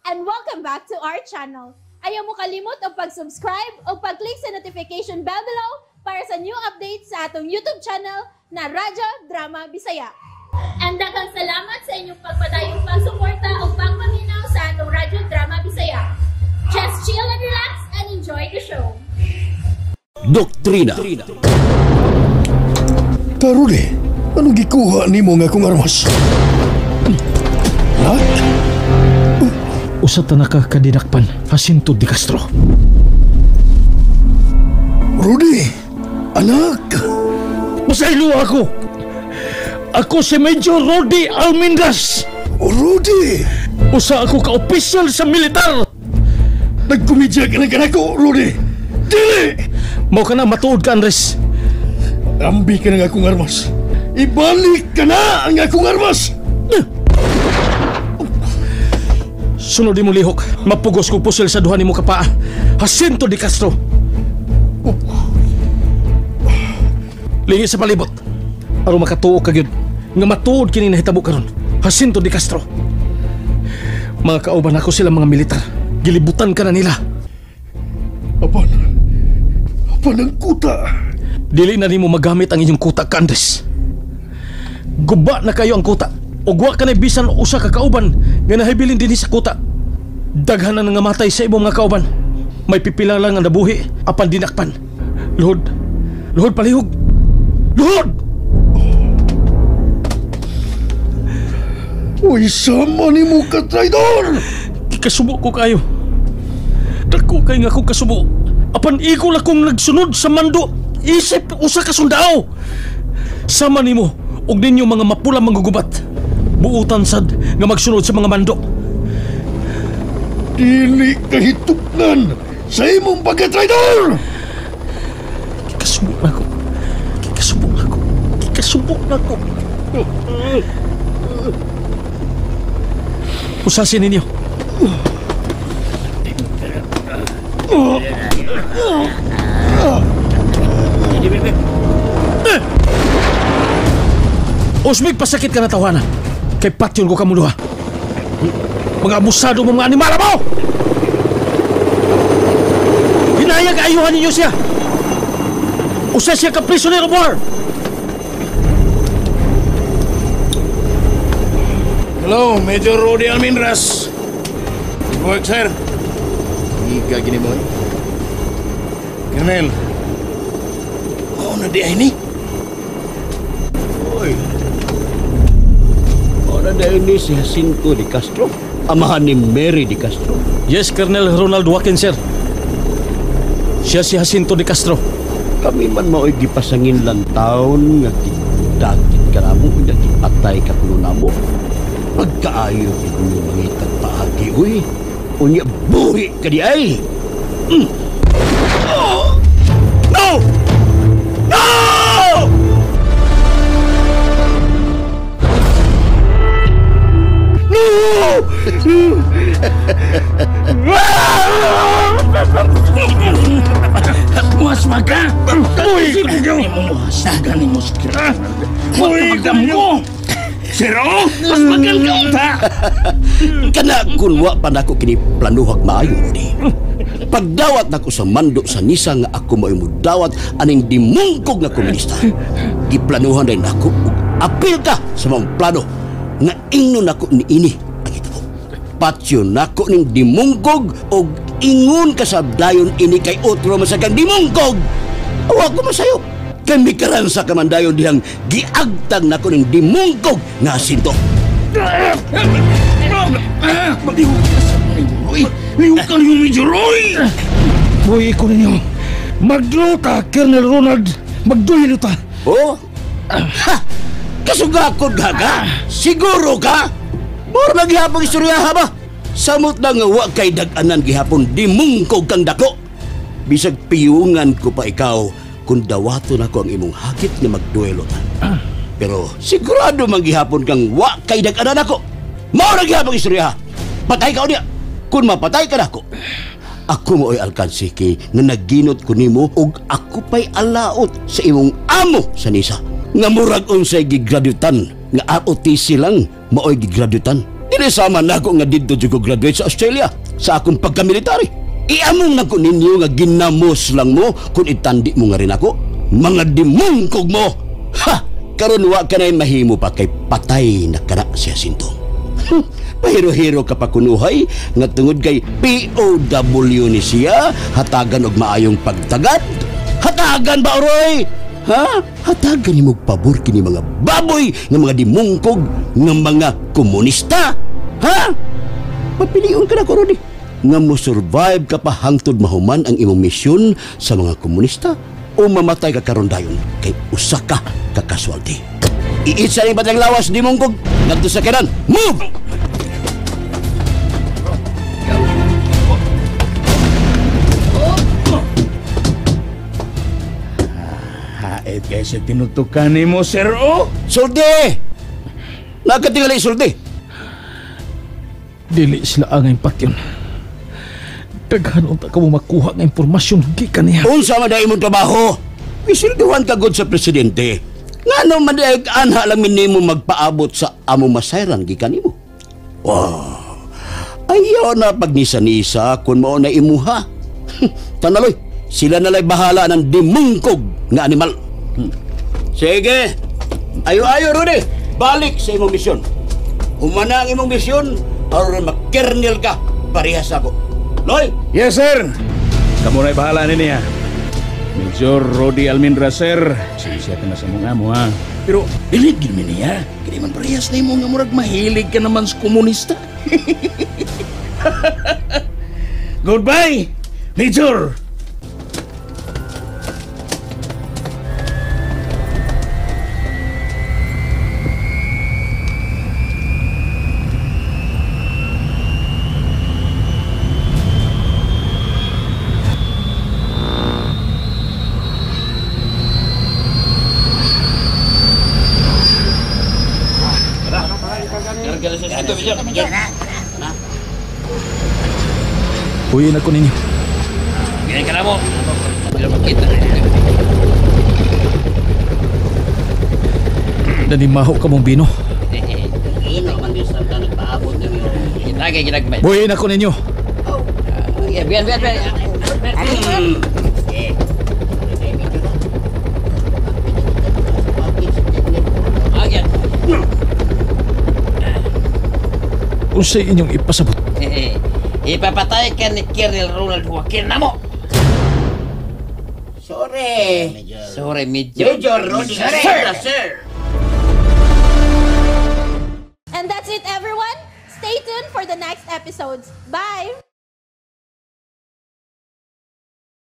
And welcome back to our channel. Ayaw mo kalimot og pag-subscribe o pag-click sa notification bell below para sa new updates sa atong YouTube channel na Radyo Drama Bisaya. And daghang salamat sa inyong pagpadayong pagsuporta o pagpaminaw sa atong Radyo Drama Bisaya. Just chill and relax and enjoy the show. Doktrina. Taruli, anong gikuha nimo nga akong armas? Nak? Usa ta naka kadinakpan, Jacinto de Castro. Rudy! Anak! Pasaylo ako! Ako si Major Rudy Almendras! Rudy! Usa ako ka opisyal sa militar! Nagkomedya ka na kanako, Rudy! Dili! Mao ka na matuod ka, Andres. Ambi ka ng akong armas. Ibalik ka na ang akong armas! Sunod mo lihok, mapugos kong pusil sa duha nimo kapaa. Jacinto de Castro. Lingi sa palibot. Aron makatuo ka gyud nga matuod kini nahitabo karon. Jacinto de Castro. Mga kauban ako sila mga militar. Gilibutan ka na nila. Apan, apan ang kuta. Dili na nimo magamit ang inyong kuta, Andres. Guba na kayo ang kuta. Ug wa ka na bisan usa ka kauban nga nahibilin dinhi sa kuta. Daghan na nangamatay sa imong mga kauban. May pipila lang ang nabuhi apan dinakpan. Luhod. Luhod palihog. Luhod! Uy, sama nimo ka, traidor! Kikasubo ko kayo. Dako kay nga akong kasubo. Apan igol akong nagsunod sa mando. Isip usa ka sundao. Sama nimo og ninyo mga mapula manggugubat. Buutan sad nga magsunod sa mga mando. Dili kahituknan sa imong pagka-traidor! Kikasubo na ako. Kikasubo na ako. Kikasubo na ako. Usasin ninyo. Usmig pasakit ka na tawana. Kay patyon ko kamuluha. Mga abusado mo mga animala mo! Hinayag ayuhan ninyo siya! Usa siya ka prisoner of war! Hello, Major Rudy Almendras. Good work, sir. Giga gini mo. Colonel. Oh, na di ay ni. Oy. Oh, na di ay ni si Jacinto de Castro. Amahan ni Mary de Castro. Yes, Colonel Ronald Joaquin, sir. Siya si Jacinto de Castro. Kami man mao'y gipasangin lang taon nga kidagit ka na mo, nga kipatay ka kuno na mo. Pagkaayo ninyo mangitag paagi, uy. Unya, buhi ka di ay. Oh! No! No! No! Muhas maga! Buhi ko ninyo! Muhas maga ninyo! Buhi ko ninyo! Siro, mas magal ka unta! Kana kun wa pa nako kini planuhag maayo, Rudy. Pagdawat nako sa mando sa Nisa nga ako mao'y mudawat aning dimungkog nga komunista. Giplanuhan din nako og apil ka sa maong plano nga ingnon nako niini ang hitabo. Patyo nako ning dimungkog og ingon ka sa dayon ini kay otro masagang dimungkog. Awa ko masayop. Kay mikaransa ka man dayon dihang giagtang nako ning dimungkog nga Jacinto. Lihok ka ninyo, Major Roy! Buhi ko ninyo. Magdulo ta, Colonel Ronald. Magdulo ta. Oh? Ha! Kasugakod ka ka? Siguro ka? Mura maghihapon istorya ha ba? Samot na nga wa kay dag-anan gihapon dimungkog kang dako. Bisag piyungan ko pa ikaw kung dawaton ako ang imong hakit nga magduelo ta. Pero sigurado man gihapon kang wa kay dag-anan ako. Mao ra gihapon istorya. Patay ka unya. Kung mapatay ka nako, ako mao'y alkansiki nga nagginot ko nimo ug ako pa'y alaot sa imong amo sa Nisa. Nga murag unsay gigradutan nga ROTC lang mao'y gigradutan. Dili sama nako nga didto jud ko graduate sa Australia sa akong pagkamilitary. Iamong nako ninyo nga ginamos lang mo kung itandi mo nga rin ako. Mga dimungkog mo! Ha! Karon wa ka na'y mahimo pa kay patay na kana si Jacinto. Pahiro-hiro ka pa kunuhay nga tungod kay POW ni siya, hatagan og maayong pagtagad. Hatagan ba, Roy? Ha? Hatagan ni mong pabor kini mga baboy nga mga dimungkog nga mga komunista. Ha? Mapilion ka na ko, Rodi. Nga mo survive ka pa hangtod mahuman ang imong misyon sa mga komunista o mamatay ka karon dayon kay usa ka kakasualty. Iitsa ni batang lawas dimungkog ngadto sa kanan. Move! Hait kay sa tinutukan nimo, sir o. Sulti! Nakatingali sulti. Dili sila angay patyon. Daghan unta ka mo makuha nga impormasyon gikan niya. Unsa man dai imong trabaho? Gisilduhan ka gud sa presidente. Ngano man diay anha lang minimo magpaabot sa among masayran gikan nimo? Wow. Ayaw na pagnisa-nisa kun mao na imuha. Tanaloy, sila nalay bahala ng dimungkog nga animal. Sige. Ayo-ayo Rudy, balik sa imong misyon. Humana ang imong misyon aron makernel ka parehas ako. Loy! Yes, sir! Kamu na'y bahala niya. Major Rody Almendra, sir. Sinisya ka na sa mga amo, ha? Pero, bilig gin mi niya. Kini man parehas na imo nga murag mahilig ka naman sa komunista. Goodbye, Major! Uy, na ko ninyo. Nanimaho ka mong bino. Buhin ako ninyo. Unsay inyong ipasabot? Ipapatay ka ni Colonel Ronald Joaquin na mo. Sorry. Sorry, Major. Major Rody. Sir. Sir. And that's it, everyone. Stay tuned for the next episodes. Bye!